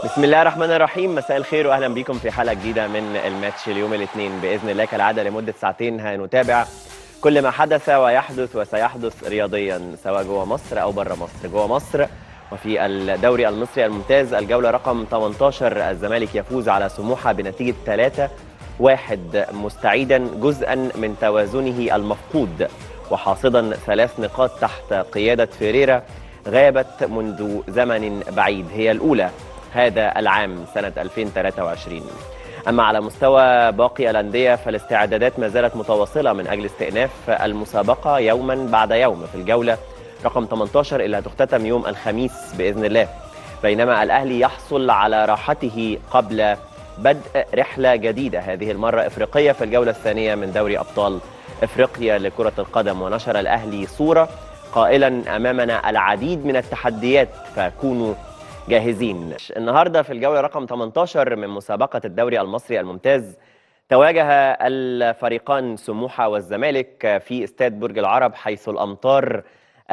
بسم الله الرحمن الرحيم. مساء الخير واهلا بكم في حلقة جديدة من الماتش اليوم الاثنين. باذن الله كالعادة لمدة ساعتين هنتابع كل ما حدث ويحدث وسيحدث رياضيا سواء جوه مصر او بره مصر. جوه مصر وفي الدوري المصري الممتاز الجولة رقم 18 الزمالك يفوز على سموحه بنتيجة 3-1 مستعيدا جزءا من توازنه المفقود وحاصدا 3 نقاط تحت قيادة فيريرا غابت منذ زمن بعيد، هي الاولى هذا العام سنة 2023. أما على مستوى باقي الأندية فالاستعدادات ما زالت متواصلة من أجل استئناف المسابقة يوما بعد يوم في الجولة رقم 18 اللي هتختتم يوم الخميس بإذن الله، بينما الأهلي يحصل على راحته قبل بدء رحلة جديدة هذه المرة إفريقية في الجولة الثانية من دوري أبطال إفريقيا لكرة القدم. ونشر الأهلي صورة قائلا أمامنا العديد من التحديات فكونوا جاهزين. النهارده في الجولة رقم 18 من مسابقة الدوري المصري الممتاز تواجه الفريقان سموحة والزمالك في استاد برج العرب، حيث الأمطار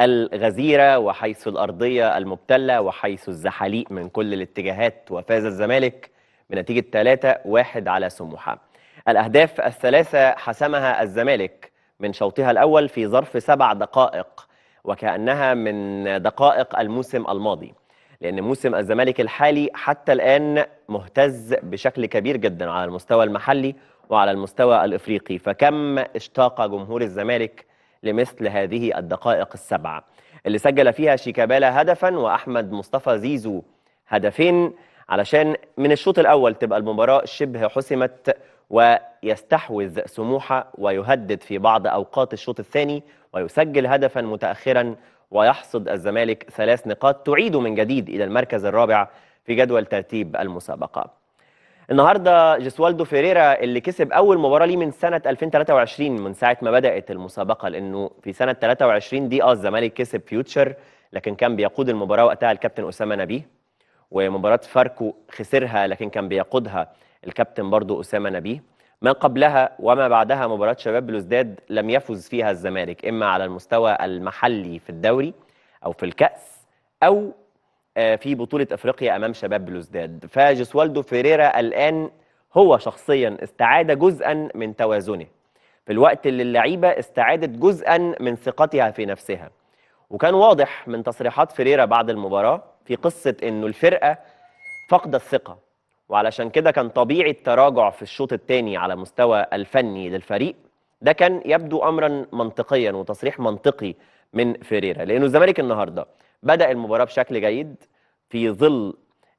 الغزيرة وحيث الأرضية المبتلة وحيث الزحاليق من كل الاتجاهات، وفاز الزمالك بنتيجة 3-1 على سموحة. الأهداف الثلاثة حسمها الزمالك من شوطها الأول في ظرف 7 دقائق، وكأنها من دقائق الموسم الماضي، لأن موسم الزمالك الحالي حتى الآن مهتز بشكل كبير جدا على المستوى المحلي وعلى المستوى الإفريقي، فكم اشتاق جمهور الزمالك لمثل هذه الدقائق 7 اللي سجل فيها شيكابالا هدفا وأحمد مصطفى زيزو هدفين، علشان من الشوط الأول تبقى المباراة شبه حسمت ويستحوذ سموحة ويهدد في بعض أوقات الشوط الثاني ويسجل هدفا متأخرا ويحصد الزمالك 3 نقاط تعيد من جديد إلى المركز الرابع في جدول ترتيب المسابقة. النهاردة جيسوالدو فيريرا اللي كسب أول مباراة ليه من سنة 2023 من ساعة ما بدأت المسابقة، لأنه في سنة 23 دي الزمالك كسب فيوتشر، لكن كان بيقود المباراة وقتها الكابتن أسامة نبيه، ومباراة فاركو خسرها لكن كان بيقودها الكابتن برضو أسامة نبيه. ما قبلها وما بعدها مباراة شباب بلوزداد لم يفز فيها الزمالك إما على المستوى المحلي في الدوري أو في الكأس أو في بطولة أفريقيا أمام شباب بلوزداد. فجيسوالدو فيريرا الآن هو شخصيا استعاد جزءا من توازنه في الوقت اللي اللعيبة استعادت جزءا من ثقتها في نفسها، وكان واضح من تصريحات فيريرا بعد المباراة في قصة إنه الفرقة فقد الثقة، وعلشان كده كان طبيعي التراجع في الشوط الثاني على مستوى الفني للفريق. ده كان يبدو أمرا منطقيا وتصريح منطقي من فيريرا، لأنه الزمالك النهارده بدأ المباراة بشكل جيد في ظل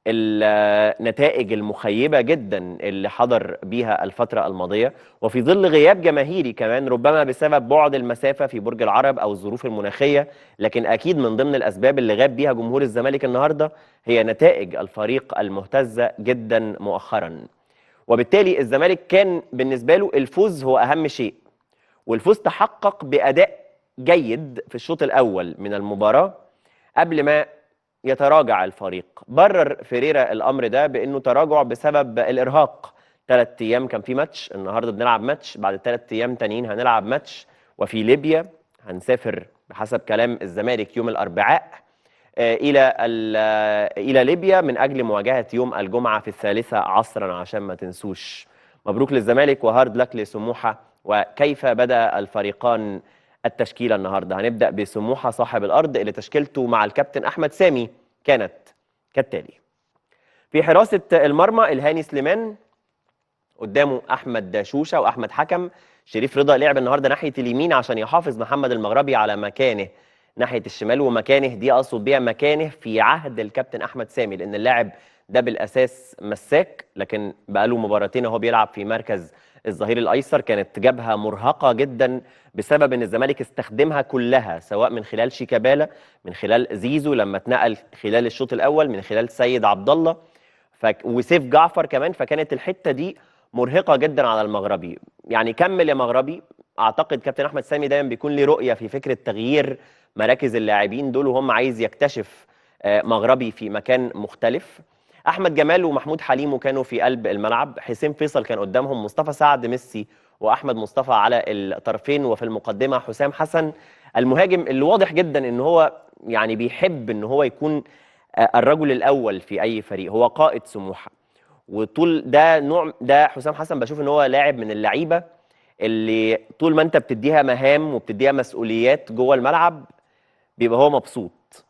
النتائج المخيبة جدا اللي حضر بيها الفترة الماضية، وفي ظل غياب جماهيري كمان ربما بسبب بعد المسافة في برج العرب أو الظروف المناخية، لكن أكيد من ضمن الأسباب اللي غاب بيها جمهور الزمالك النهاردة هي نتائج الفريق المهتزة جدا مؤخرا. وبالتالي الزمالك كان بالنسبة له الفوز هو أهم شيء، والفوز تحقق بأداء جيد في الشوط الأول من المباراة قبل ما يتراجع الفريق. برر فيريرا الأمر ده بأنه تراجع بسبب الإرهاق، 3 أيام كان في ماتش، النهاردة بنلعب ماتش، بعد 3 أيام تانيين هنلعب ماتش، وفي ليبيا هنسافر بحسب كلام الزمالك يوم الأربعاء إلى ليبيا من أجل مواجهة يوم الجمعة في 3 عصرا عشان ما تنسوش. مبروك للزمالك وهارد لك لسموحة. وكيف بدأ الفريقان التشكيلة النهاردة؟ هنبدأ بسموحة صاحب الأرض اللي تشكيلته مع الكابتن أحمد سامي كانت كالتالي: في حراسة المرمى الهاني سليمان، قدامه أحمد شوشة وأحمد حكم. شريف رضا لعب النهاردة ناحية اليمين عشان يحافظ محمد المغربي على مكانه ناحية الشمال، ومكانه دي أقصد بيها مكانه في عهد الكابتن أحمد سامي، لأن اللاعب ده بالأساس مساك، لكن بقاله مباراتين وهو بيلعب في مركز الظهير الأيسر. كانت جبهة مرهقة جدا بسبب أن الزمالك استخدمها كلها، سواء من خلال شيكابالا، من خلال زيزو لما اتنقل خلال الشوط الأول، من خلال سيد عبد الله وسيف جعفر كمان، فكانت الحتة دي مرهقة جدا على المغربي. يعني كمل يا مغربي. أعتقد كابتن أحمد سامي دايما بيكون له رؤية في فكرة تغيير مراكز اللاعبين دول، وهم عايز يكتشف مغربي في مكان مختلف. أحمد جمال ومحمود حليمو كانوا في قلب الملعب، حسين فيصل كان قدامهم، مصطفى سعد ميسي وأحمد مصطفى على الطرفين، وفي المقدمة حسام حسن المهاجم اللي واضح جدا إن هو يعني بيحب إن هو يكون الرجل الاول في اي فريق، هو قائد سموحه. وطول ده نوع ده حسام حسن بشوف ان هو لاعب من اللعيبة اللي طول ما انت بتديها مهام وبتديها مسؤوليات جوه الملعب بيبقى هو مبسوط.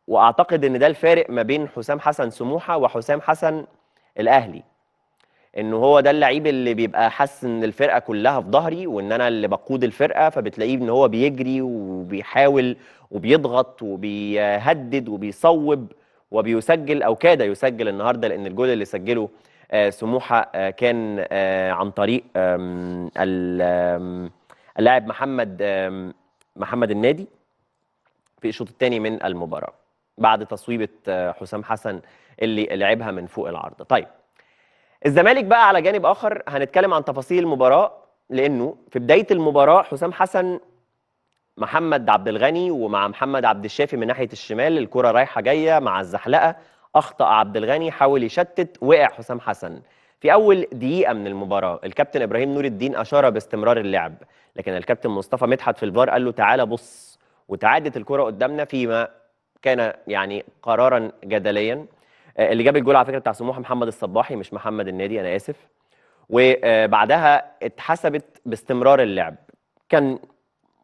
واعتقد ان ده الفارق ما بين حسام حسن سموحه وحسام حسن الاهلي، انه هو ده اللعيب اللي بيبقى حاسس ان الفرقة كلها في ظهري وان انا اللي بقود الفرقة، فبتلاقيه ان هو بيجري وبيحاول وبيضغط وبيهدد وبيصوب وبيسجل او كاد يسجل النهارده، لان الجول اللي سجله سموحه كان عن طريق اللاعب محمد النادي في الشوط الثاني من المباراة بعد تصويبه حسام حسن اللي لعبها من فوق العارضة. طيب الزمالك بقى على جانب اخر هنتكلم عن تفاصيل المباراة، لانه في بداية المباراة حسام حسن محمد عبد الغني ومع محمد عبد الشافي من ناحية الشمال، الكره رايحة جاية مع الزحلقه، اخطا عبد الغني، حاول يشتت، وقع حسام حسن. في اول دقيقة من المباراة الكابتن ابراهيم نور الدين اشار باستمرار اللعب، لكن الكابتن مصطفى مدحت في الفار قال له تعالى بص، وتعادت الكره قدامنا فيما كان يعني قرارا جدليا. اللي جاب الجول على فكرة بتاع سموحه محمد الصباحي مش محمد النادي، انا اسف. وبعدها اتحسبت باستمرار اللعب، كان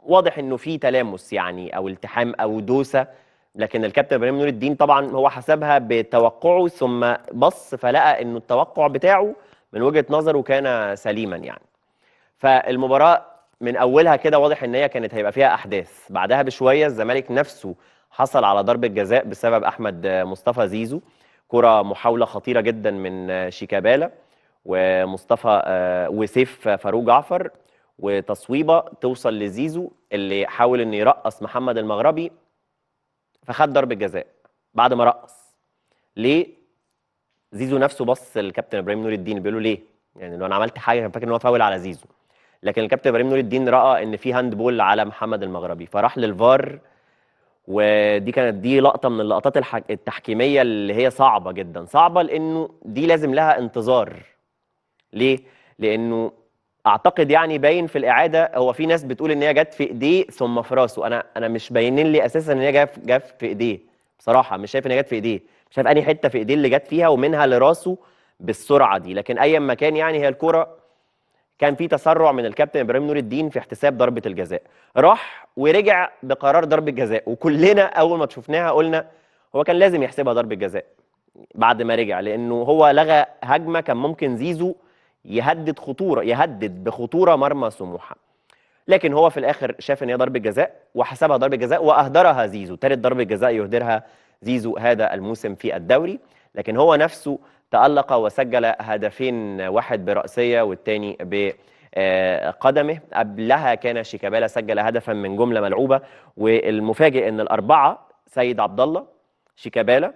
واضح انه في تلامس يعني او التحام او دوسة، لكن الكابتن ابراهيم نور الدين طبعا هو حسبها بتوقعه، ثم بص فلقى انه التوقع بتاعه من وجهه نظره كان سليما يعني. فالمباراه من اولها كده واضح ان هي كانت هيبقى فيها احداث. بعدها بشوية الزمالك نفسه حصل على ضربه جزاء بسبب احمد مصطفى زيزو، كرة محاولة خطيرة جدا من شيكابالا ومصطفى وسيف فاروق جعفر، وتصويبة توصل لزيزو اللي حاول انه يرقص محمد المغربي فخد ضربة جزاء بعد ما رقص. ليه؟ زيزو نفسه بص للكابتن ابراهيم نور الدين بيقول له ليه؟ يعني لو انا عملت حاجة كان فاكر ان هو فاول على زيزو، لكن الكابتن ابراهيم نور الدين رأى ان في handball على محمد المغربي فراح للفار. ودي كانت دي لقطة من اللقطات التحكيميه اللي هي صعبة جدا، صعبة لانه دي لازم لها انتظار. ليه؟ لانه اعتقد يعني باين في الاعادة، هو في ناس بتقول ان هي جت في ايديه ثم في راسه، انا مش باينين لي اساسا ان هي جت في ايديه، بصراحة مش شايف ان هي جت في ايديه، مش شايف انهي حتة في ايديه اللي جت فيها ومنها لراسه بالسرعة دي، لكن ايا ما كان يعني هي الكره كان في تسرع من الكابتن ابراهيم نور الدين في احتساب ضربه الجزاء، راح ورجع بقرار ضربه جزاء، وكلنا اول ما شفناها قلنا هو كان لازم يحسبها ضربه جزاء بعد ما رجع، لانه هو لغى هجمة كان ممكن زيزو يهدد بخطورة مرمى سموحه، لكن هو في الاخر شاف ان هي ضربه جزاء وحسبها ضربه جزاء واهدرها زيزو، ثالث ضربه جزاء يهدرها زيزو هذا الموسم في الدوري، لكن هو نفسه تألق وسجل هدفين، واحد برأسية والتاني بقدمه. قبلها كان شيكابالا سجل هدفا من جملة ملعوبة، والمفاجئ ان الأربعة سيد عبد الله، شيكابالا،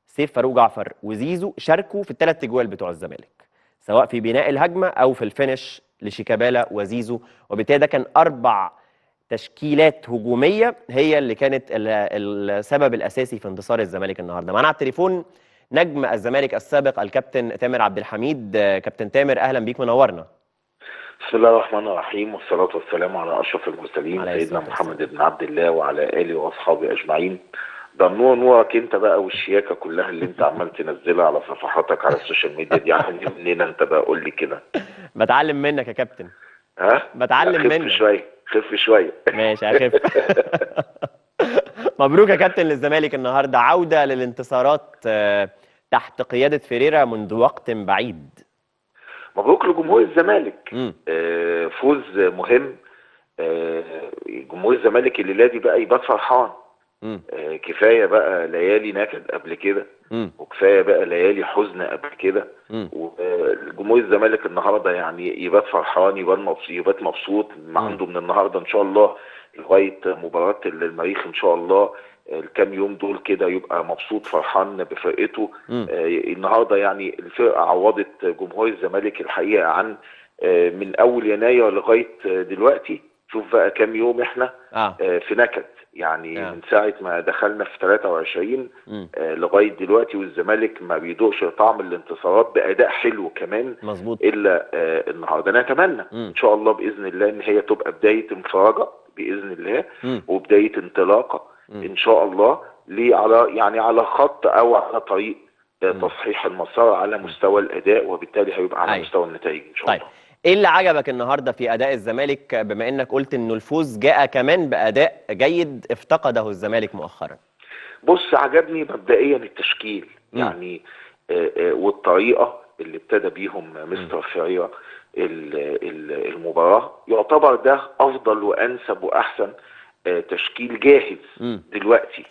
سيف فاروق جعفر وزيزو شاركوا في الثلاث اجوال بتوع الزمالك، سواء في بناء الهجمة او في ال finish لشيكابالا وزيزو، وبالتالي ده كان 4 تشكيلات هجومية هي اللي كانت السبب الأساسي في انتصار الزمالك النهارده. معانا على التليفون نجم الزمالك السابق الكابتن تامر عبد الحميد. كابتن تامر اهلا بيك، منورنا. بسم الله الرحمن الرحيم، والصلاة والسلام على اشرف المرسلين سيدنا محمد بن عبد الله وعلى اله واصحابه اجمعين. ده النور نورك انت بقى، والشياكه كلها اللي انت عمال تنزلها على صفحاتك على ال social media دي، عامل منين انت بقى؟ قول لي كده. بتعلم منك يا كابتن. ها؟ بتعلم منك. خف شوية، خف شوية. ماشي هخف. مبروك يا كابتن للزمالك النهارده، عوده للانتصارات تحت قيادة فيريرا منذ وقت بعيد. مبروك لجمهور الزمالك، فوز مهم. جمهور الزمالك الليلة دي بقى يبقى فرحان. كفاية بقى ليالي نكد قبل كده، وكفاية بقى ليالي حزن قبل كده. وجمهور الزمالك النهارده يعني يبات فرحان، يبات مبسوط. عنده من النهارده ان شاء الله لغاية مباراة المريخ ان شاء الله الكام يوم دول كده يبقى مبسوط فرحان بفرقته. النهارده يعني الفرقة عوضت جمهور الزمالك الحقيقة عن من اول يناير لغاية دلوقتي. شوف بقى كام يوم احنا في نكد يعني من ساعة ما دخلنا في 23 لغاية دلوقتي، والزمالك ما بيدوقش طعم الانتصارات باداء حلو كمان. مظبوط. الا النهارده نتمنى ان شاء الله باذن الله ان هي تبقى بداية انفراجه باذن الله، وبداية انطلاقة ان شاء الله. على يعني على خط او على طريق تصحيح المسار على مستوى الاداء، وبالتالي هيبقى على مستوى النتائج ان شاء الله. طيب ايه اللي عجبك النهارده في اداء الزمالك، بما انك قلت انه الفوز جاء كمان باداء جيد افتقده الزمالك مؤخرا؟ بص، عجبني مبدئيا التشكيل يعني والطريقة اللي ابتدى بيهم مستر فيريرا المباراة. يعتبر ده افضل وانسب واحسن تشكيل جاهز دلوقتي.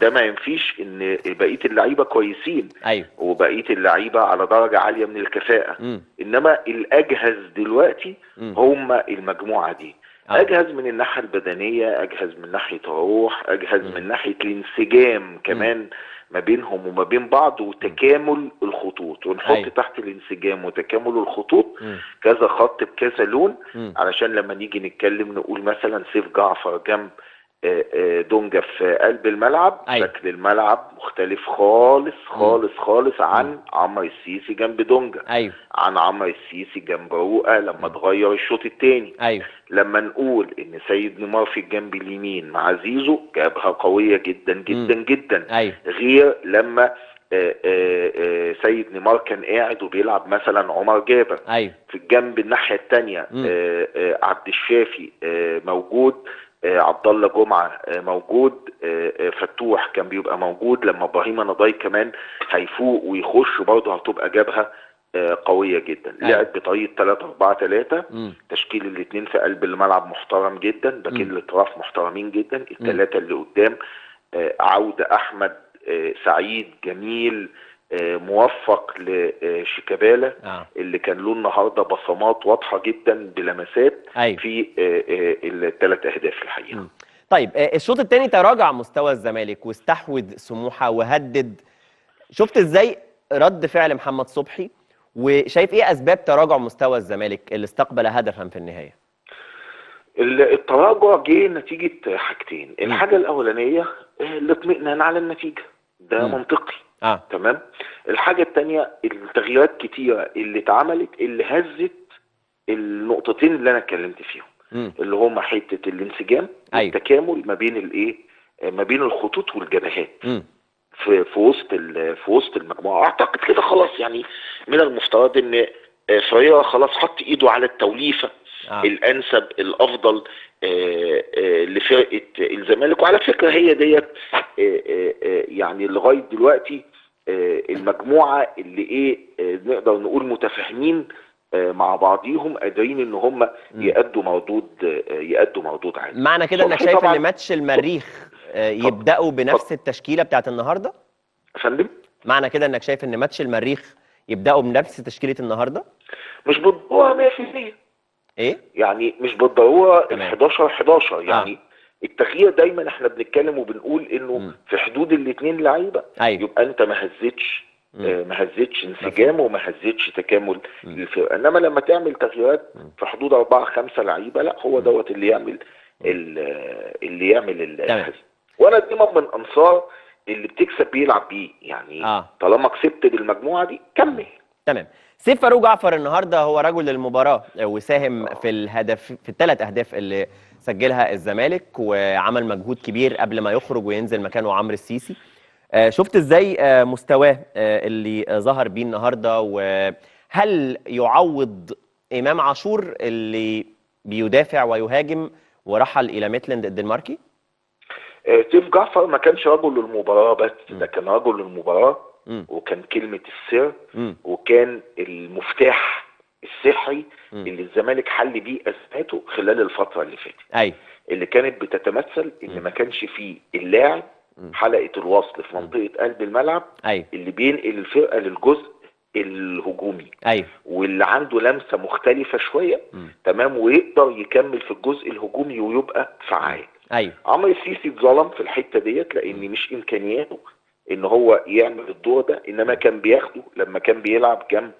ده ما ينفيش ان بقية اللعيبة كويسين، أيوه، وبقية اللعيبة على درجه عالية من الكفاءة، انما الاجهز دلوقتي هم المجموعة دي. اجهز من الناحية البدنية، اجهز من ناحية الروح، اجهز من ناحية الانسجام كمان ما بينهم وما بين بعض، وتكامل الخطوط. ونحط تحت الانسجام وتكامل الخطوط كذا خط بكذا لون، علشان لما نيجي نتكلم نقول مثلا سيف جعفر جنب دونجا في قلب الملعب، شكل الملعب مختلف خالص خالص خالص عن عمرو السيسي جنب دونجا، عن عمرو السيسي جنب رؤى لما اتغير الشوط الثاني. لما نقول ان سيد نيمار في الجنب اليمين مع زيزو جابها قوية جدا جدا جدا، غير لما سيد نيمار كان قاعد وبيلعب مثلا عمر جابر. في الجنب الناحية الثانية عبد الشافي موجود، عبد الله جمعه موجود، فتوح كان بيبقى موجود، لما ابراهيم نضاي كمان هيفوق ويخش برضه هتبقى جبهة قوية جدا. لعب بطريقة 3-4-3، تشكيل الاثنين في قلب الملعب محترم جدا، باكين الاطراف محترمين جدا، الثلاثة اللي قدام عوده احمد سعيد جميل موفق لشيكابالا اللي كان له النهارده بصمات واضحة جدا بلمسات في الثلاث اهداف الحقيقة. طيب الشوط الثاني تراجع مستوى الزمالك واستحوذ سموحه وهدد. شفت ازاي رد فعل محمد صبحي، وشايف ايه اسباب تراجع مستوى الزمالك اللي استقبل هدفا في النهاية؟ التراجع جه نتيجة حاجتين. الحاجة الاولانية الاطمئنان على النتيجة، ده منطقي. تمام. الحاجة الثانية التغييرات كتيرة اللي اتعملت اللي هزت النقطتين اللي انا اتكلمت فيهم، اللي هما حتة الانسجام والتكامل ما بين الايه، ما بين الخطوط والجبهات في وسط في وسط المجموعة. اعتقد كده خلاص، يعني من المفترض ان فريرا خلاص حط ايده على التوليفه الانسب الافضل لفرقة الزمالك. وعلى فكرة هي ديت يعني لغاية دلوقتي المجموعة اللي ايه نقدر نقول متفاهمين مع بعضيهم، قادرين ان هم يأدوا مردود عالي. معنى كده انك شايف ان ماتش المريخ يبداوا بنفس التشكيلة بتاعت النهارده؟ يا فندم، معنى كده انك شايف ان ماتش المريخ يبداوا بنفس تشكيله النهارده؟ مش بالضرورة 100%. ايه؟ يعني مش بالضرورة ال 11 يعني التغيير دايما احنا بنتكلم وبنقول انه في حدود الاثنين لعيبة. يبقى انت ما هزتش انسجام وما هزتش تكامل للفرقة، انما لما تعمل تغييرات في حدود 4-5 لعيبة، لا هو دوت اللي يعمل اللي يعمل الهز. وانا دايما من انصار اللي بتكسب بيلعب بيه، يعني طالما كسبت بالمجموعة دي كمل. تمام. سيف فاروق جعفر النهارده هو رجل المباراة وساهم في الهدف، في الثلاث اهداف اللي سجلها الزمالك، وعمل مجهود كبير قبل ما يخرج وينزل مكانه عمرو السيسي. شفت ازاي مستواه اللي ظهر بيه النهارده، وهل يعوض امام عاشور اللي بيدافع ويهاجم ورحل الى ميتلاند الدنماركي؟ سيف جعفر ما كانش رجل المباراة بس، ده كان رجل المباراة وكان كلمة السر وكان المفتاح السحري اللي الزمالك حل بيه ازماته خلال الفترة اللي فاتت. اللي كانت بتتمثل ان ما كانش فيه اللاعب حلقة الوصل في منطقة قلب الملعب اللي بينقل الفرقة للجزء الهجومي، واللي عنده لمسه مختلفة شوية، تمام، ويقدر يكمل في الجزء الهجومي ويبقى فعال. عمرو السيسي اتظلم في الحتة ديت لان مش امكانياته ان هو يعمل الدور ده، انما كان بياخده لما كان بيلعب جنب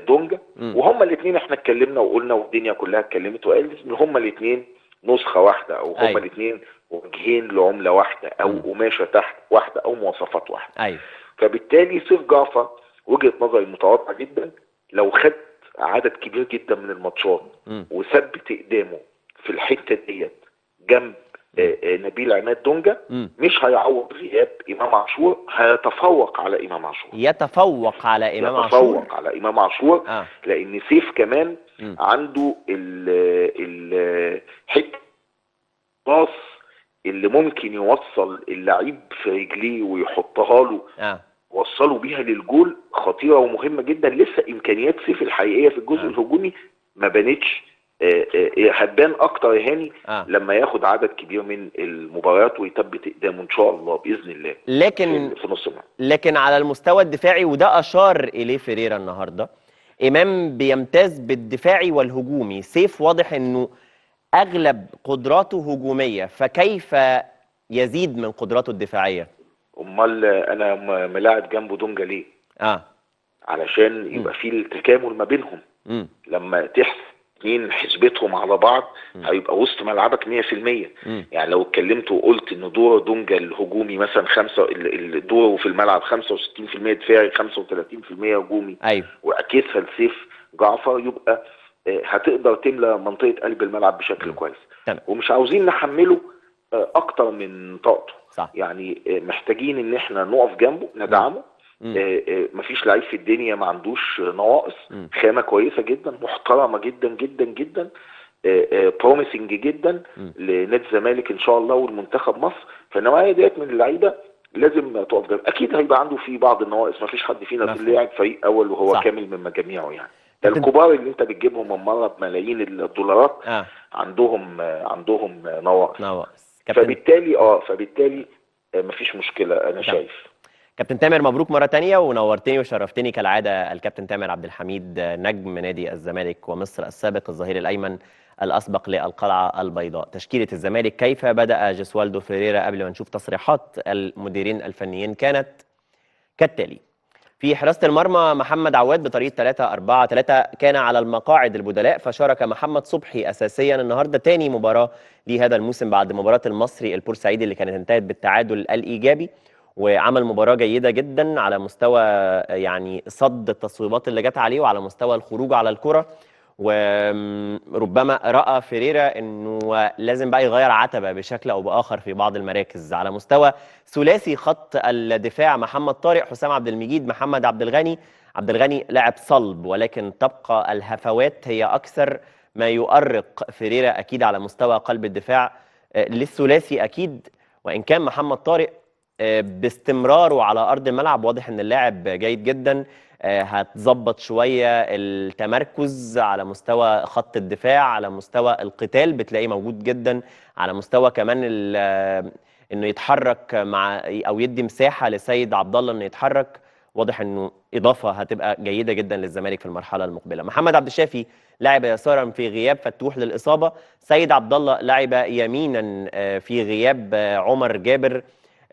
دونجا. وهما الاثنين احنا اتكلمنا وقلنا والدنيا كلها اتكلمت وقالت ان هما الاثنين نسخه واحدة، او هما الاثنين وجهين لعمله واحدة، او قماشة تحت واحدة، او مواصفات واحدة. فبالتالي سيف جعفر وجهه نظري متواضعة جدا، لو خد عدد كبير جدا من الماتشات وثبت اقدامه في الحتة ديت جنب نبيل عماد دونجا مش هيعوض غياب امام عاشور، هيتفوق على امام عاشور. يتفوق على امام عاشور، يتفوق على امام عاشور. لان سيف كمان عنده ال حتة باص اللي ممكن يوصل اللعيب في رجليه ويحطها له، وصلوا بيها للجول، خطيرة ومهمة جدا. لسه امكانيات سيف الحقيقية في الجزء الهجومي ما بانتش، هتبان اكتر يا هاني لما ياخد عدد كبير من المباريات ويثبت اقدامه ان شاء الله باذن الله. لكن في نص الملعب، لكن على المستوى الدفاعي، وده اشار اليه فيريرا النهارده، امام بيمتاز بالدفاعي والهجومي. سيف واضح انه اغلب قدراته هجومية، فكيف يزيد من قدراته الدفاعية؟ امال انا ملاعب جنبه دونجا ليه؟ علشان يبقى في التكامل ما بينهم. لما تحسب اتنين حسبتهم على بعض هيبقى وسط ملعبك 100%. يعني لو اتكلمت وقلت ان دور دونجا الهجومي مثلا دوره في الملعب 65% دفاعي 35% هجومي، ايوه، واعكسها لسيف جعفر، يبقى هتقدر تملى منطقة قلب الملعب بشكل كويس. تمام. ومش عاوزين نحمله اكتر من طاقته. صح. يعني محتاجين ان احنا نقف جنبه، ندعمه. مفيش لعيب في الدنيا ما عندوش نواقص. خامة كويسة جدا، محترمه جدا جدا جدا، promising جدا لنادي الزمالك ان شاء الله والمنتخب مصر. فالنوعيه ديت من اللعيبة لازم تقف جنبه. اكيد هيبقى عنده في بعض النواقص، مفيش حد فينا لاعب فريق اول وهو صح. كامل من مجاميعه يعني. ده الكبار اللي انت بتجيبهم من مرة بملايين الدولارات عندهم نواقص. فبالتالي مفيش مشكلة انا شايف. كابتن تامر، مبروك مرة تانية، ونورتني وشرفتني كالعادة. الكابتن تامر عبد الحميد، نجم نادي الزمالك ومصر السابق، الظهير الأيمن الأسبق للقلعة البيضاء. تشكيلة الزمالك كيف بدأ جيسوالدو فيريرا؟ قبل ما نشوف تصريحات المديرين الفنيين كانت كالتالي: في حراسة المرمى محمد عواد بطريقة 3-4-3 كان على المقاعد البدلاء، فشارك محمد صبحي أساسيا النهاردة، تاني مباراة لهذا الموسم بعد مباراة المصري البورسعيدي اللي كانت انتهت بالتعادل الإيجابي، وعمل مباراة جيدة جدا على مستوى يعني صد التصويبات اللي جت عليه وعلى مستوى الخروج على الكرة. وربما رأى فيريرا انه لازم بقى يغير عتبة بشكل او بآخر في بعض المراكز. على مستوى ثلاثي خط الدفاع محمد طارق، حسام عبد المجيد، محمد عبد الغني. عبد الغني لاعب صلب، ولكن تبقى الهفوات هي اكثر ما يؤرق فيريرا اكيد على مستوى قلب الدفاع للثلاثي اكيد. وان كان محمد طارق باستمراره على ارض الملعب واضح ان اللاعب جيد جدا، هتظبط شوية التمركز على مستوى خط الدفاع، على مستوى القتال بتلاقيه موجود جدا، على مستوى كمان انه يتحرك مع او يدي مساحة لسيد عبد الله انه يتحرك. واضح انه اضافه هتبقى جيدة جدا للزمالك في المرحلة المقبلة. محمد عبد الشافي لعب يسارا في غياب فتوح للاصابة، سيد عبد الله لعب يمينا في غياب عمر جابر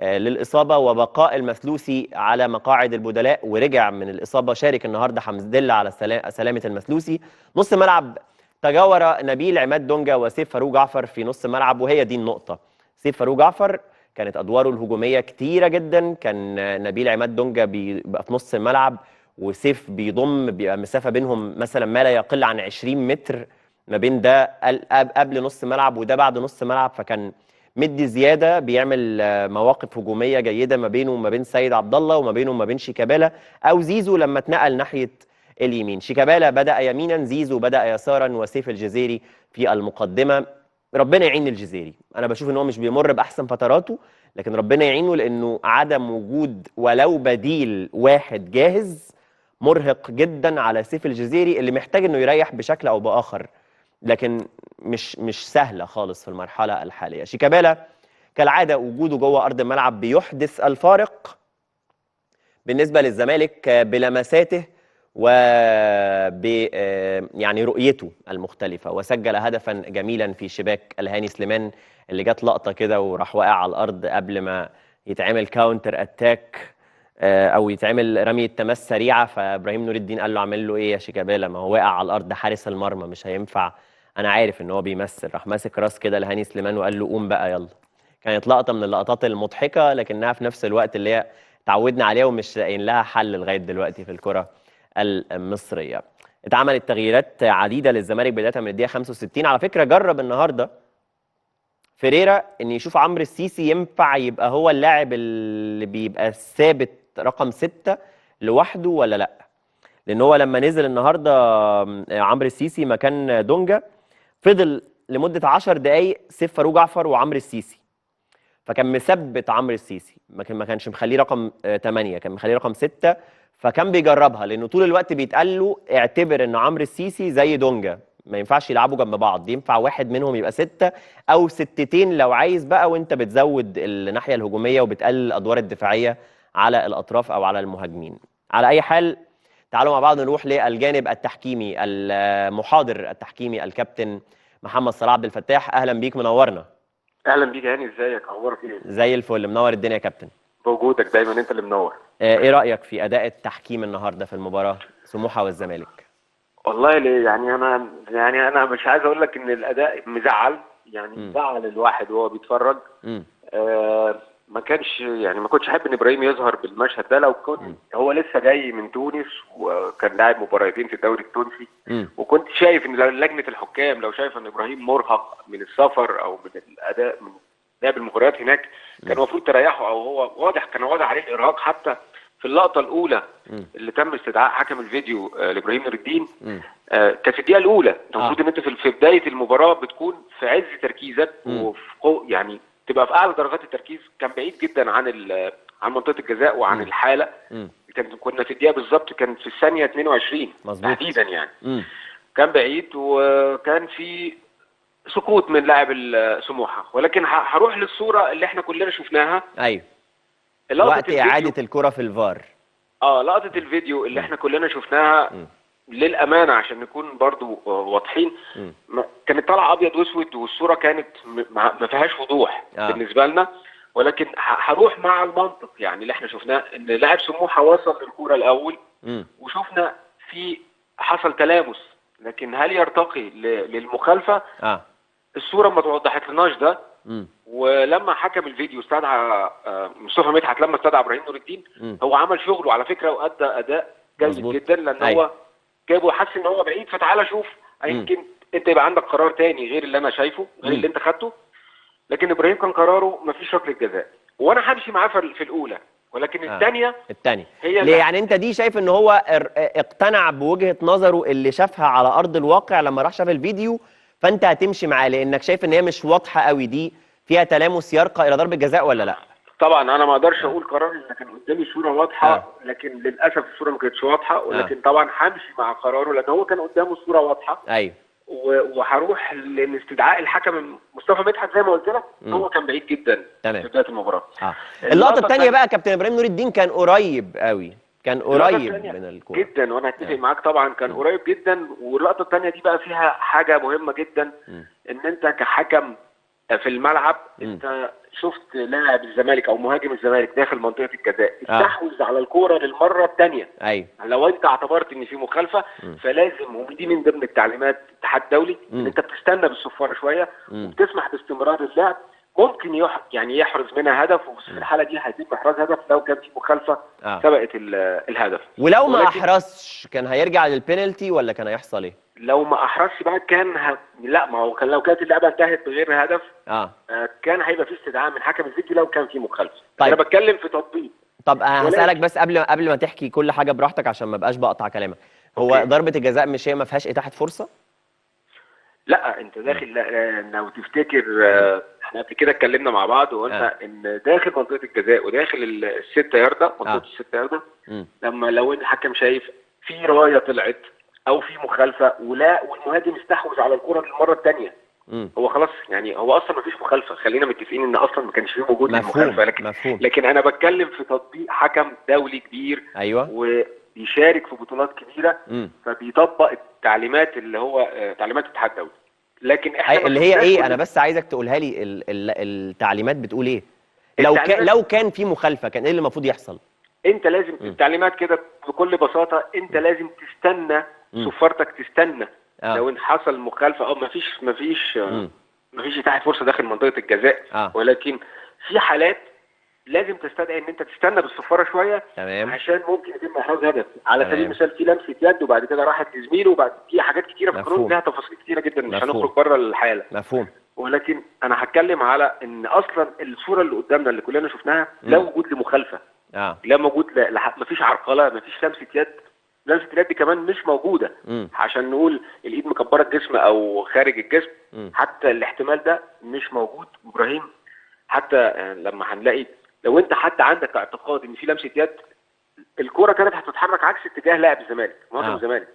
للإصابة، وبقاء المثلوسي على مقاعد البدلاء ورجع من الإصابة، شارك النهاردة حمد الله على سلامة المثلوسي. نص ملعب تجاور نبيل عماد دونجا وسيف فاروق جعفر في نص ملعب، وهي دي النقطة. سيف فاروق جعفر كانت أدواره الهجومية كتيرة جدا، كان نبيل عماد دونجا بيبقى في نص الملعب وسيف بيضم، بيبقى مسافة بينهم مثلا ما لا يقل عن 20 متر ما بين ده قبل نص ملعب وده بعد نص ملعب، فكان مدي زيادة، بيعمل مواقف هجومية جيدة ما بينه وما بين سيد عبد الله وما بينه وما بين شيكابالا او زيزو لما اتنقل ناحية اليمين. شيكابالا بدا يمينا، زيزو بدا يسارا، وسيف الجزيري في المقدمة. ربنا يعين الجزيري، انا بشوف ان هو مش بيمر باحسن فتراته، لكن ربنا يعينه، لانه عدم وجود ولو بديل واحد جاهز مرهق جدا على سيف الجزيري اللي محتاج انه يريح بشكل او باخر، لكن مش سهلة خالص في المرحلة الحالية. شيكابالا كالعادة وجوده جوه ارض الملعب بيحدث الفارق بالنسبة للزمالك بلمساته وب يعني رؤيته المختلفة، وسجل هدفا جميلا في شباك الهاني سليمان اللي جت لقطة كده وراح واقع على الارض قبل ما يتعمل counter attack او يتعمل رمية تماس سريعة، فابراهيم نور الدين قال له اعمل له ايه يا شيكابالا، ما هو واقع على الارض حارس المرمى مش هينفع، انا عارف ان هو بيمثل. راح ماسك راس كده لهاني سليمان وقال له قوم بقى يلا. كانت لقطة من اللقطات المضحكة، لكنها في نفس الوقت اللي هي تعودنا عليها ومش لاقيين لها حل لغاية دلوقتي في الكره المصرية. اتعملت تغييرات عديدة للزمالك بداية من الدقيقة 65. على فكرة جرب النهارده فيريرا ان يشوف عمرو السيسي ينفع يبقى هو اللاعب اللي بيبقى ثابت رقم 6 لوحده ولا لا. لان هو لما نزل النهارده عمرو السيسي مكان دونجا فضل لمدة 10 دقائق سيف فاروق جعفر وعمرو السيسي، فكان مثبت عمرو السيسي، ما كانش مخليه رقم 8، كان مخليه رقم 6، فكان بيجربها لانه طول الوقت بيتقال له اعتبر ان عمرو السيسي زي دونجا، ما ينفعش يلعبوا جنب بعض، ينفع واحد منهم يبقى 6 او 6 لو عايز بقى، وانت بتزود الناحية الهجومية وبتقلل الادوار الدفاعية على الاطراف او على المهاجمين. على اي حال تعالوا مع بعض نروح للجانب التحكيمي، المحاضر التحكيمي الكابتن محمد صلاح عبد الفتاح. اهلا بيك، منورنا. اهلا بيك يا هاني، ازيك، اخبارك ايه؟ زي الفل، منور الدنيا يا كابتن. بوجودك دايما، انت اللي منور. ايه رايك في اداء التحكيم النهارده في المباراة سموحه والزمالك؟ والله ليه يعني انا مش عايز اقول لك ان الاداء مزعل، يعني مزعل الواحد وهو بيتفرج. ما كانش يعني ما كنتش احب ان ابراهيم يظهر بالمشهد ده، لو كنت هو لسه جاي من تونس وكان لاعب مباراتين في الدوري التونسي، وكنت شايف ان لجنة الحكام لو شايف ان ابراهيم مرهق من السفر او من الاداء من لعب المباريات هناك كان المفروض تريحه، او هو واضح كان واضح عليه الارهاق حتى في اللقطة الاولى اللي تم استدعاء حكم الفيديو لابراهيم نور الدين. كانت في الدقيقة الاولى، المفروض ان انت في بداية المباراة بتكون في عز تركيزك وفي يعني تبقى في اعلى درجات التركيز، كان بعيد جدا عن منطقة الجزاء وعن الحالة. كنا في الدقيقة بالظبط، كان في الثانية 22 تحديدا يعني. كان بعيد وكان في سقوط من لاعب سموحه، ولكن هروح للصورة اللي احنا كلنا شفناها. ايوه، وقت اعاده الكره في الفار. لقطة الفيديو اللي احنا كلنا شفناها. للامانة عشان نكون برضو واضحين، كانت طالعه ابيض واسود والصورة كانت ما فيهاش وضوح بالنسبة لنا، ولكن هروح مع المنطق يعني اللي احنا شفناه ان لاعب سموحه وصل للكورة الاول، وشفنا في حصل تلامس، لكن هل يرتقي للمخالفه؟ الصورة ما توضحت لناش ده. ولما حكم الفيديو استدعى مصطفى مدحت، لما استدعى ابراهيم نور الدين هو عمل شغله على فكرة وادى اداء جيد جدا، لان هو جابه حس ان هو بعيد، فتعالى شوف يمكن انت يبقى عندك قرار تاني غير اللي انا شايفه، غير اللي انت خدته. لكن ابراهيم كان قراره مفيش ركلة جزاء، وانا همشي معاه في الاولى، ولكن الثانية هي ليه يعني انت دي شايف ان هو اقتنع بوجهه نظره اللي شافها على ارض الواقع لما راح شاف الفيديو، فانت هتمشي معاه لانك شايف ان هي مش واضحة قوي، دي فيها تلامس يرقى الى ضربه جزاء ولا لا؟ طبعا انا ما اقدرش اقول قرار ان كان قدامي صوره واضحة، لكن للاسف الصورة ما كانتش واضحة، ولكن طبعا همشي مع قراره لان هو كان قدامه صوره واضحة. ايوه، وهروح لاستدعاء الحكم مصطفى مدحت زي ما قلت لك، هو كان بعيد جدا في بداية المباراة. اللقطة الثانية بقى كابتن ابراهيم نور الدين كان قريب قوي، كان قريب من الكورة جدا، وانا هتفق معاك طبعا كان قريب جدا. واللقطه الثانية دي بقى فيها حاجة مهمة جدا، ان انت كحكم في الملعب انت شفت لاعب الزمالك او مهاجم الزمالك داخل منطقة الجزاء استحوذ على الكورة للمرة الثانية. ايوه، لو انت اعتبرت ان في مخالفة فلازم، ودي من ضمن التعليمات الاتحاد الدولي، ان انت بتستنى بالصفاره شوية وبتسمح باستمرار اللعب، ممكن يعني يحرز منها هدف، وفي الحالة دي هيتم احراز هدف لو كان في مخالفة سبقت الهدف. ولو ما احرزش كان هيرجع للبينالتي ولا كان هيحصل ايه؟ لو ما احرزش بقى كان لا، ما هو كان لو كانت اللعبة انتهت بغير هدف كان هيبقى في استدعاء من حكم الفيديو لو كان في مخالفة. طيب. انا بتكلم في تطبيق. طب هسألك بس قبل ما تحكي كل حاجة براحتك عشان ما بقاش بقطع كلامك. هو ضربه الجزاء مش هي ما فيهاش اتاحة فرصة؟ لا، انت داخل، لو تفتكر احنا قبل كده اتكلمنا مع بعض وقلنا ان داخل منطقة الجزاء وداخل الستة ياردة، منطقة الستة ياردة، لما لو الحكم شايف في رايه طلعت او في مخالفة ولا، والمهاجم استحوذ على الكره للمرة الثانية، هو خلاص يعني هو اصلا ما فيش مخالفة، خلينا متفقين ان اصلا ما كانش فيه وجود للمخالفه، لكن انا بتكلم في تطبيق حكم دولي كبير. ايوه، وبيشارك في بطولات كبيرة، فبيطبق التعليمات اللي هو تعليمات الاتحاد الدولي. لكن احنا اللي هي ايه، انا بس عايزك تقولها لي التعليمات بتقول ايه؟ لو كان في مخالفة كان ايه اللي المفروض يحصل؟ انت لازم التعليمات كده بكل بساطة، انت لازم تستنى صفارتك، تستنى لو ان حصل مخالفة او مفيش اتاحة فرصة داخل منطقة الجزاء. ولكن في حالات لازم تستدعي ان انت تستنى بالصفاره شوية. تمام. عشان ممكن يتم احراز هدف. على سبيل المثال في لمسه يد وبعد كده راحت لزميله، وبعد في حاجات كتيرة في القانون لها تفاصيل كتيرة جدا، مش هنخرج بره الحالة. مفهوم. ولكن انا هتكلم على ان اصلا الصورة اللي قدامنا اللي كلنا شفناها لا وجود لمخالفة، لا موجود، مفيش عرقله، مفيش لمسه يد. لمسه اليد كمان مش موجودة عشان نقول الايد مكبره الجسم او خارج الجسم. حتى الاحتمال ده مش موجود. ابراهيم حتى لما هنلاقي لو انت حتى عندك اعتقاد ان في لمسه يد، الكورة كانت هتتحرك عكس اتجاه لاعب الزمالك، مهاجم الزمالك،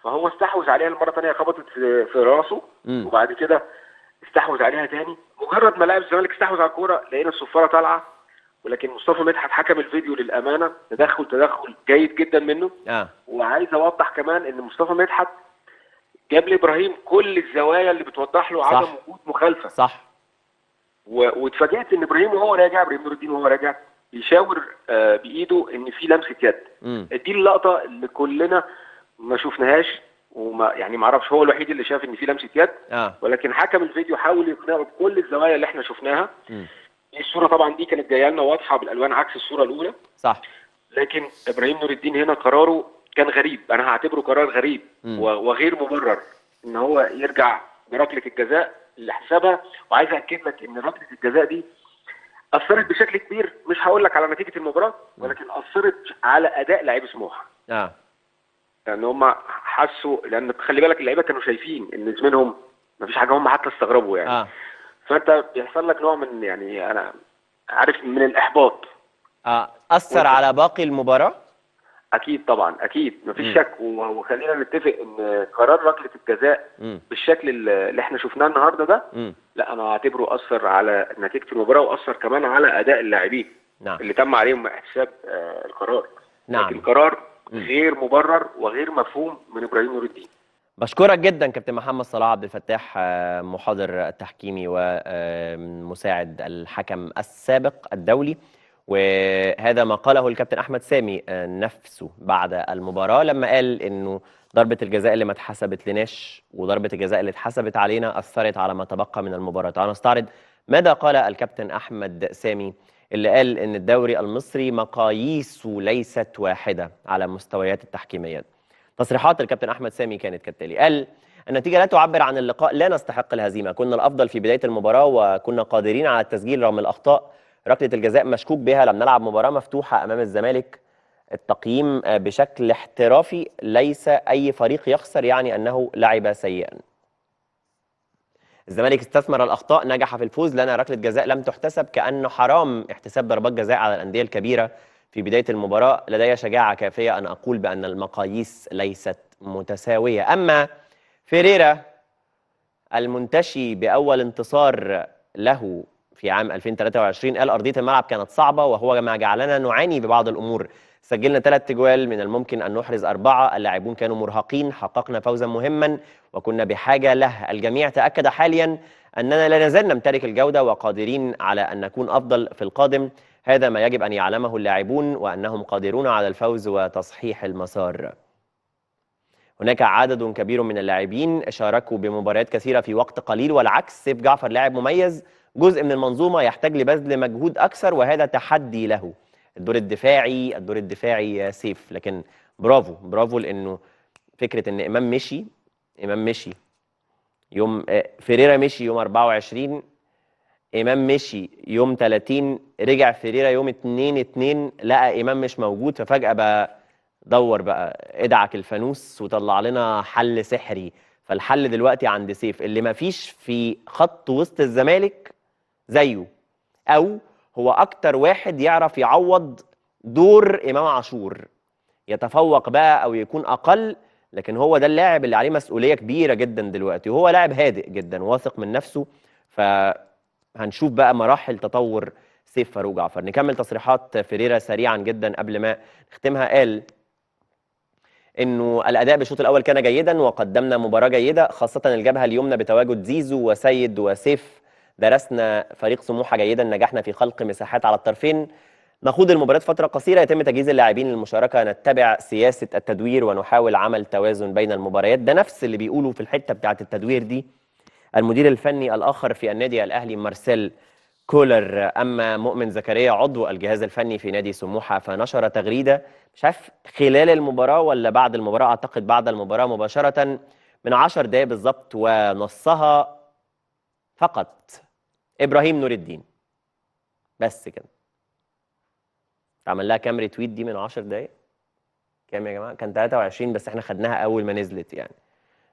فهو استحوذ عليها المرة الثانية، خبطت في راسه، وبعد كده استحوذ عليها تاني. مجرد ما لاعب الزمالك استحوذ على الكورة لقينا الصفاره طالعه، ولكن مصطفى مدحت حكم الفيديو للامانة تدخل جيد جدا منه. وعايز اوضح كمان ان مصطفى مدحت جاب لابراهيم كل الزوايا اللي بتوضح له عدم وجود مخالفة. صح. واتفاجئت ان ابراهيم وهو راجع، ابراهيم نور الدين وهو راجع بيشاور بايده ان في لمسه يد. دي اللقطة اللي كلنا ما شفناهاش، وما يعني ما اعرفش هو الوحيد اللي شاف ان في لمسه يد. ولكن حكم الفيديو حاول يقنعه بكل الزوايا اللي احنا شفناها. الصورة طبعا دي كانت جاية لنا واضحة بالالوان عكس الصورة الاولى. صح. لكن ابراهيم نور الدين هنا قراره كان غريب، انا هعتبره قرار غريب وغير مبرر ان هو يرجع بركله الجزاء اللي حسبها. وعايز اكد لك ان ركلة الجزاء دي اثرت بشكل كبير، مش هقول لك على نتيجة المباراة، ولكن اثرت على اداء لاعبي سموحه. لان هم حسوا، لان خلي بالك اللعيبة كانوا شايفين ان زميلهم مفيش حاجة، هم حتى استغربوا يعني. فانت بيحصل لك نوع من يعني انا عارف من الاحباط. اثر على باقي المباراة؟ اكيد طبعا، اكيد مفيش شك. وخلينا نتفق ان قرار ركلة الجزاء بالشكل اللي احنا شفناه النهارده ده، لا انا اعتبره اثر على نتيجة المباراة، واثر كمان على اداء اللاعبين. نعم. اللي تم عليهم احتساب القرار. نعم. لكن قرار غير مبرر وغير مفهوم من ابراهيم نور الدين. بشكرك جدا كابتن محمد صلاح عبد الفتاح، محاضر التحكيمي ومساعد الحكم السابق الدولي. وهذا ما قاله الكابتن أحمد سامي نفسه بعد المباراة، لما قال إنه ضربة الجزاء اللي ما اتحسبت لناش وضربة الجزاء اللي اتحسبت علينا أثرت على ما تبقى من المباراة. تعالوا نستعرض ماذا قال الكابتن أحمد سامي، اللي قال إن الدوري المصري مقاييسه ليست واحدة على مستويات التحكيمية. تصريحات الكابتن أحمد سامي كانت كالتالي: قال النتيجة لا تعبر عن اللقاء، لا نستحق الهزيمة، كنا الأفضل في بداية المباراة وكنا قادرين على التسجيل رغم الأخطاء، ركلة الجزاء مشكوك بها، لم نلعب مباراة مفتوحة أمام الزمالك، التقييم بشكل احترافي، ليس أي فريق يخسر يعني أنه لعب سيئا. الزمالك استثمر الأخطاء، نجح في الفوز، لنا ركلة جزاء لم تحتسب، كأنه حرام احتساب ضربات جزاء على الأندية الكبيرة في بداية المباراة، لدي شجاعة كافية أن أقول بأن المقاييس ليست متساوية. أما فيريرا المنتشي بأول انتصار له في عام 2023 قال أرضية الملعب كانت صعبة وهو ما جعلنا نعاني ببعض الأمور، سجلنا 3 أجوال من الممكن أن نحرز 4، اللاعبون كانوا مرهقين، حققنا فوزا مهما وكنا بحاجة له، الجميع تأكد حاليا أننا لا نزال نمتلك الجودة وقادرين على أن نكون أفضل في القادم، هذا ما يجب أن يعلمه اللاعبون وأنهم قادرون على الفوز وتصحيح المسار. هناك عدد كبير من اللاعبين شاركوا بمباريات كثيرة في وقت قليل، والعكس سيف جعفر لاعب مميز جزء من المنظومة يحتاج لبذل مجهود أكثر وهذا تحدي له. الدور الدفاعي، الدور الدفاعي يا سيف، لكن برافو برافو، لأنه فكرة إن إمام مشي، إمام مشي يوم فيريرا مشي يوم 24، إمام مشي يوم 30، رجع فيريرا يوم 2/2 لقى إمام مش موجود، ففجأة بقى دور بقى ادعك الفانوس وطلع لنا حل سحري. فالحل دلوقتي عند سيف اللي ما فيش في خط وسط الزمالك زيه، أو هو أكتر واحد يعرف يعوض دور إمام عاشور، يتفوق بقى أو يكون أقل، لكن هو ده اللاعب اللي عليه مسؤولية كبيرة جدا دلوقتي، وهو لاعب هادئ جدا واثق من نفسه. فهنشوف بقى مراحل تطور سيف فاروق جعفر. نكمل تصريحات فيريرا سريعا جدا قبل ما نختمها. قال انه الاداء بالشوط الاول كان جيدا وقدمنا مباراة جيدة، خاصة الجبهة اليمنى بتواجد زيزو وسيد وسيف، درسنا فريق سموحه جيدا، نجحنا في خلق مساحات على الطرفين، نخوض المباراة فترة قصيرة، يتم تجهيز اللاعبين للمشاركة، نتبع سياسة التدوير ونحاول عمل توازن بين المباريات. ده نفس اللي بيقولوا في الحتة بتاعه التدوير دي المدير الفني الاخر في النادي الاهلي مارسيل كولر. أما مؤمن زكريا عضو الجهاز الفني في نادي سموحة فنشر تغريدة، مش عارف خلال المباراة ولا بعد المباراة، أعتقد بعد المباراة مباشرة من 10 دقايق بالظبط، ونصها فقط إبراهيم نور الدين، بس كده. عمل لها كام retweet دي من 10 دقايق؟ كام يا جماعة؟ كان 23، بس احنا خدناها أول ما نزلت، يعني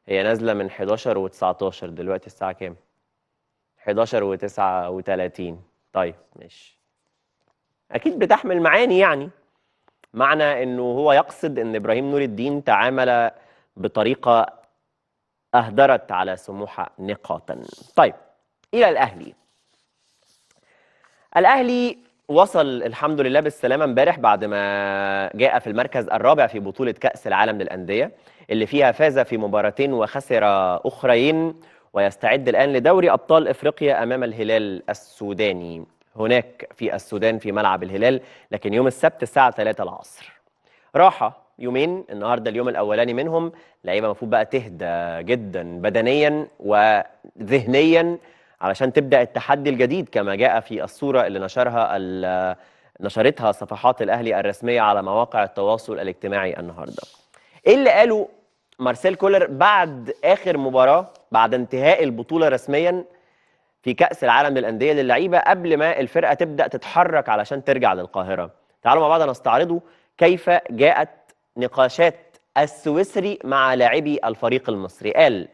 هي نازلة من 11:19، دلوقتي الساعة كام؟ 11:39. طيب ماشي، أكيد بتحمل معاني، يعني معنى إنه هو يقصد إن إبراهيم نور الدين تعامل بطريقة أهدرت على سموحة نقاطا. طيب إلى الأهلي. الأهلي وصل الحمد لله بالسلامة امبارح بعد ما جاء في المركز الرابع في بطولة كأس العالم للأندية اللي فيها فاز في مباراتين وخسر أخرين، ويستعد الآن لدوري أبطال إفريقيا أمام الهلال السوداني هناك في السودان في ملعب الهلال، لكن يوم السبت الساعة 3 العصر. راحة يومين، النهاردة اليوم الأولاني منهم، لعيبة المفروض بقى تهدى جدا بدنيا وذهنيا علشان تبدأ التحدي الجديد كما جاء في الصورة اللي نشرتها صفحات الأهلي الرسمية على مواقع التواصل الاجتماعي النهاردة. إيه اللي قاله مارسيل كولر بعد آخر مباراة، بعد انتهاء البطولة رسميا في كأس العالم للأندية للعيبة قبل ما الفرقة تبدأ تتحرك علشان ترجع للقاهرة؟ تعالوا مع بعض نستعرضه كيف جاءت نقاشات السويسري مع لاعبي الفريق المصري. قال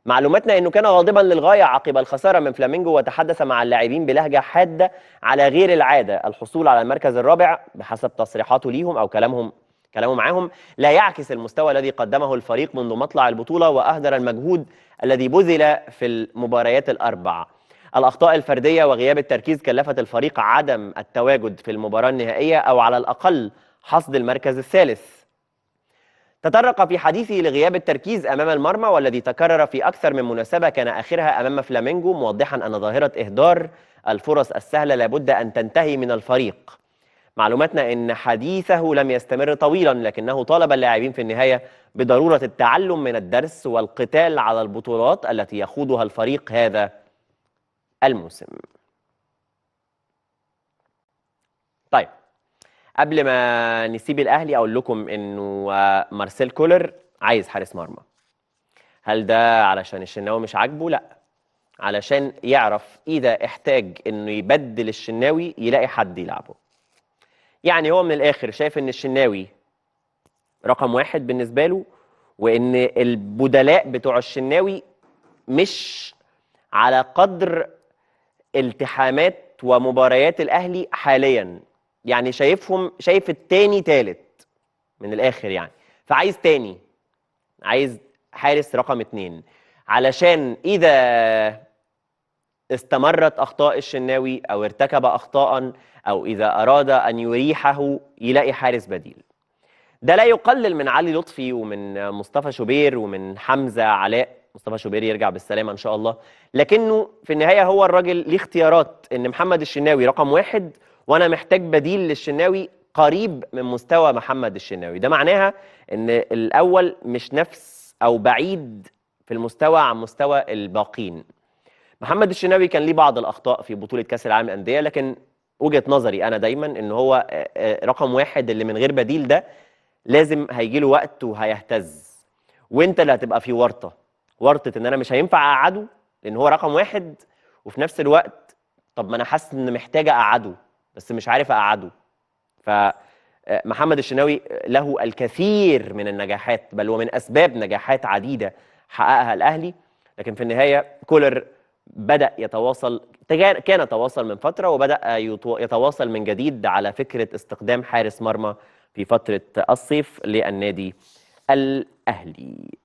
معلوماتنا أنه كان غاضبا للغاية عقب الخسارة من فلامينجو، وتحدث مع اللاعبين بلهجة حادة على غير العادة. الحصول على المركز الرابع بحسب تصريحاته ليهم أو كلامه معاهم لا يعكس المستوى الذي قدمه الفريق منذ مطلع البطولة، وأهدر المجهود الذي بذل في المباريات الأربع. الأخطاء الفردية وغياب التركيز كلفت الفريق عدم التواجد في المباراة النهائية أو على الأقل حصد المركز الثالث. تطرق في حديثه لغياب التركيز أمام المرمى والذي تكرر في أكثر من مناسبة كان آخرها أمام فلامينجو، موضحا أن ظاهرة إهدار الفرص السهلة لابد أن تنتهي من الفريق. معلوماتنا أن حديثه لم يستمر طويلا، لكنه طالب اللاعبين في النهاية بضرورة التعلم من الدرس والقتال على البطولات التي يخوضها الفريق هذا الموسم. طيب قبل ما نسيب الأهلي أقول لكم إنه مارسيل كولر عايز حارس مرمى. هل ده علشان الشناوي مش عاجبه؟ لا، علشان يعرف إذا احتاج إنه يبدل الشناوي يلاقي حد يلعبه. يعني هو من الآخر شايف إن الشناوي رقم واحد بالنسبة له، وإن البدلاء بتوع الشناوي مش على قدر التحامات ومباريات الأهلي حاليا. يعني شايفهم، شايف التاني تالت من الآخر يعني، فعايز تاني، عايز حارس رقم 2 علشان إذا استمرت أخطاء الشناوي أو ارتكب أخطاء أو إذا أراد أن يريحه يلاقي حارس بديل. ده لا يقلل من علي لطفي ومن مصطفى شوبير ومن حمزة علاء، مصطفى شوبير يرجع بالسلامة إن شاء الله، لكنه في النهاية هو الراجل ليه اختيارات، إن محمد الشناوي رقم 1 وأنا محتاج بديل للشناوي قريب من مستوى محمد الشناوي. ده معناها إن الأول مش نفس أو بعيد في المستوى عن مستوى الباقين. محمد الشناوي كان ليه بعض الأخطاء في بطولة كأس العالم للأندية، لكن وجهة نظري أنا دايما إن هو رقم 1 اللي من غير بديل ده لازم هيجي له وقت وهيهتز، وأنت اللي هتبقى في ورطة إن أنا مش هينفع أقعده لأن هو رقم 1، وفي نفس الوقت طب ما أنا حاسس إن محتاج أقعده بس مش عارف أقعده. فمحمد الشناوي له الكثير من النجاحات، بل ومن أسباب نجاحات عديدة حققها الأهلي، لكن في النهاية كولر بدأ يتواصل، كان تواصل من فترة وبدأ يتواصل من جديد على فكرة استخدام حارس مرمى في فترة الصيف للنادي الأهلي.